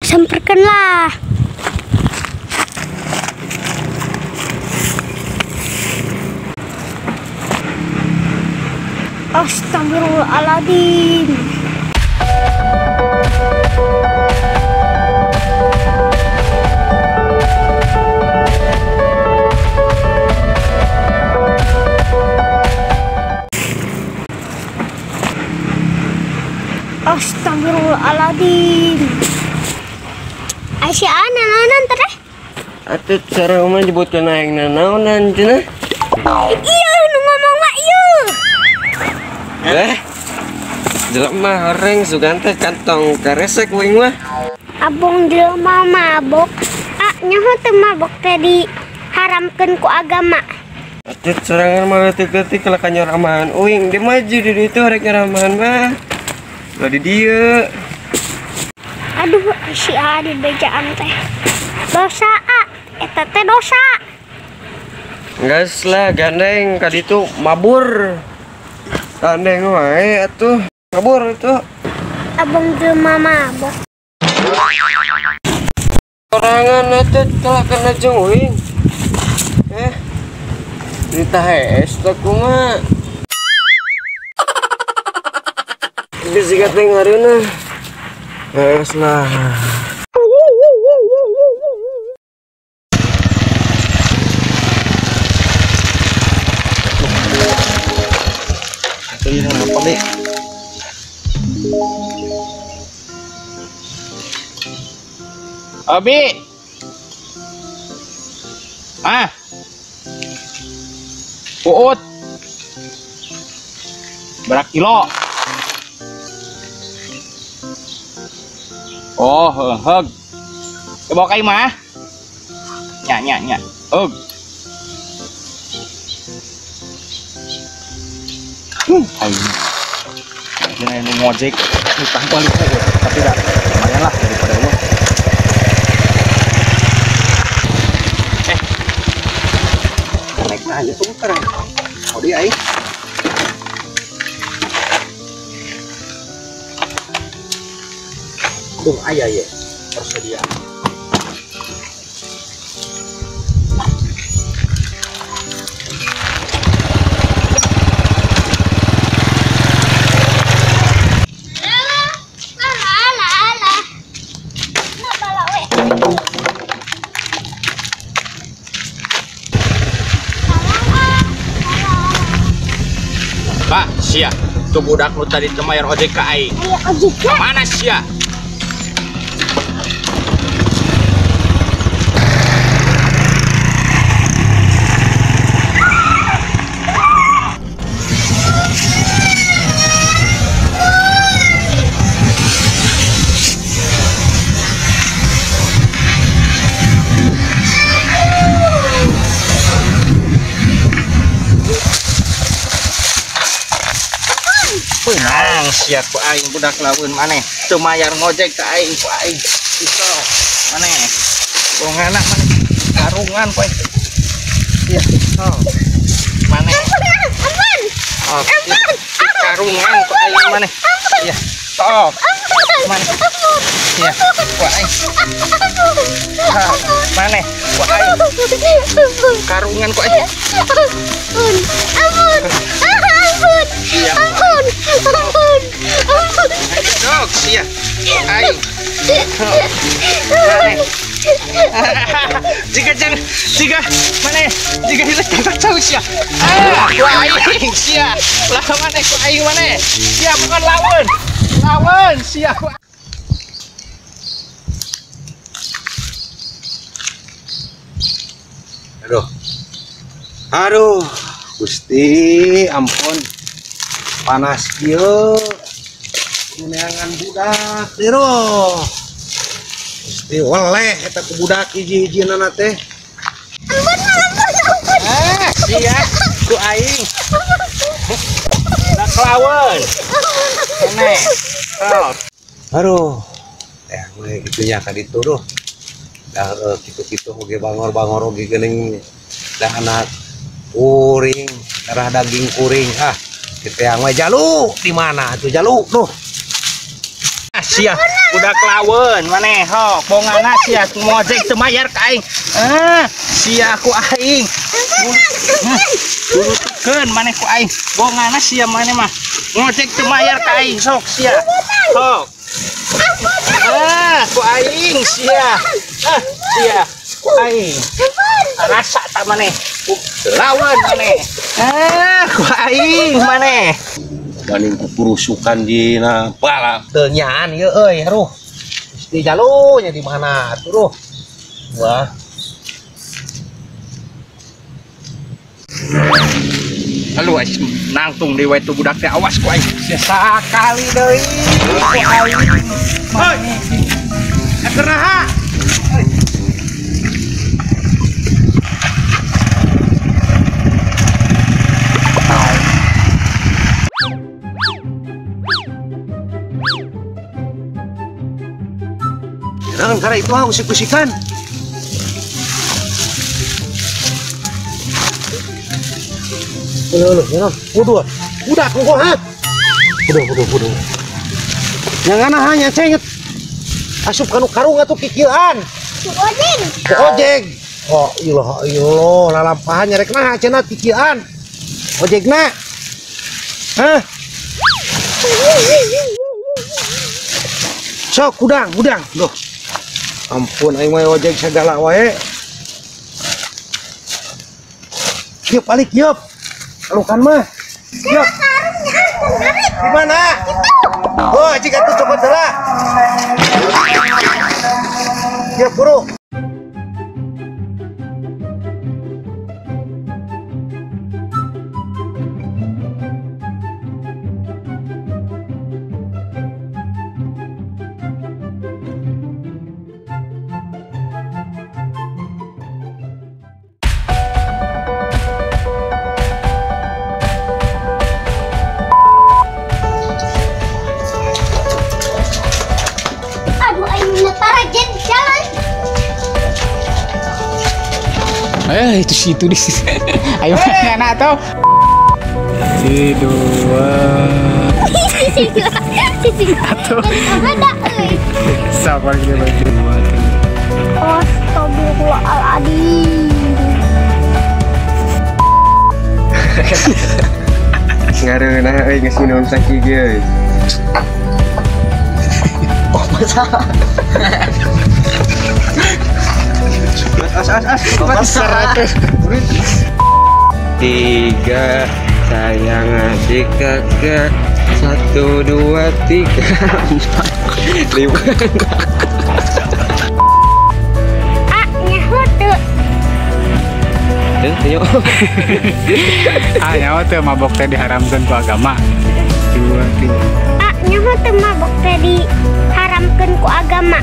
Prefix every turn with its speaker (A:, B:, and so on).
A: Samperkeun lah. Astagfirullahaladzim. Astagfirullahaladzim. Aisyah nanaonan teh?
B: Atuh cara mah nyebutkeun aing nanaonan cenah.
A: Iya nu ngomong mah ieu.
B: Eh. Jelema horeng sugan teh kantong karesek uing mah.
A: Abong jelema mabok. Ah nyaho teu mabok teh diharamkeun ku agama.
B: Atuh sorangan mah leutik-leutik kalah ka nyoramahan uing dia maju di ditu rek nyaramahan mah. Lah di dieu.
A: Aduh, si A di bejaan teh. Dosa A, eta teh dosa.
B: Geus lah gandeng ka ditu mabur. Gandeng wae atuh, mabur itu.
A: Abang jelema mabok.
B: Sorangan atuh kalah kana jeung uing. Eh. Ditah hees teh kumaha. Bisi gateng hareuna. Beres lah. Ini apa nih?
C: Abi. Ah. Uut. Berapa kilo? Oh, heg. Bawa ka imah. Nya nya nya. Heg. Aing. Jangan nu ngojek utang balik tapi dah lumayan lah daripada gua.
D: Naik aja tuh keren. Oh dia aing. Tuh ayah ya tersedia.
C: Pak, sia, tuh budak lu tadi teu mayar ojek ka aing.
A: Aya ojek.
C: Mana sia? Benang sia ku aing budak lawan maneh teu mayar ngojek ka aing ku aing iso maneh bongana maneh karungan ku aing sia iso maneh
A: ampun ampun
C: karungan ku aing maneh sia sok maneh sia ku aing maneh ku aing karungan ku aing
A: ampun ampun ampun ampun ampun ampun
C: dok sia aing maneh jika jangan jika maneh jika kacau sia ah ku aing sia lah maneh ku aing maneh sia bukan lawan lawan sia ku.
D: Aduh. Aduh, Gusti, ampun. Panas kieu. Neangan budak diro. Gusti weleh eta ku budak hiji-hijina teh.
A: Ampun, ampun, ampun.
C: Ah, sia ku aing. Dak lawan. Maneh. Oh.
D: Aduh. Eh, we kitu nya ka ditu duh. Dah kitu-kitu oge bangor-bangor oge geuning dah anak kuring, darah daging kuring ah. Kita yang jalu di mana tuh jalu tuh.
C: Sia. Budak laweun maneh hok bongana sia ngojek teu mayar ka aing. Ah, sia ku aing. Turutukeun maneh ku aing. Bongana sia maneh mah. Ngojek teu mayar ka aing sok sia. Sok. Ah, ku aing sia. Ah, sia ku aing. Rasa tak maneh. Lawan maneh. Ah, ku aing maneh.
D: Banding kupurusukan dina balap teu nyaan ieu euy aduh. Gusti jalunya di mana atuh duh. Wah.
C: Aduh ais nangtung deui we tu budak teh awas ku aing. Sia sakali deui ku aing.
D: Hoi. Kunaha? Jangan karena itu ah usik-usikan. Loh, loh, udah, udah, kok ha? Udah. Jangan hanya cenget. Asup kanu karung atuh kikieuan.
A: Ojek.
D: Ojek. Oh, ilah, ilah, lalampahan nyarek nah cenah kikieuan. Ojekna. Hah? Sok udang, udang. Duh. Ampun aing mah ojek segala wae. Yuk balik yuk. Kalukan mah. Yuk. Di mana? Oh, jika tuh cokot heula. Yuk buru.
E: Itu situ di sini. Ayo anak atau si dua atau siapa yang baju dua.
A: Astagfirullahaladzim.
B: Ngareunah euy geus minum sakieu geus.
C: Oh, masa. As as as 100.
B: 3 sayang adik kakak 1 2 3 4 5.
A: Ah, nyaho teu.
B: Teu nyaho.
E: Ah, nyaho teu mabok teh diharamkeun ku agama. 2 3.
A: Ah, nyaho teu mabok teh diharamkeun ku agama.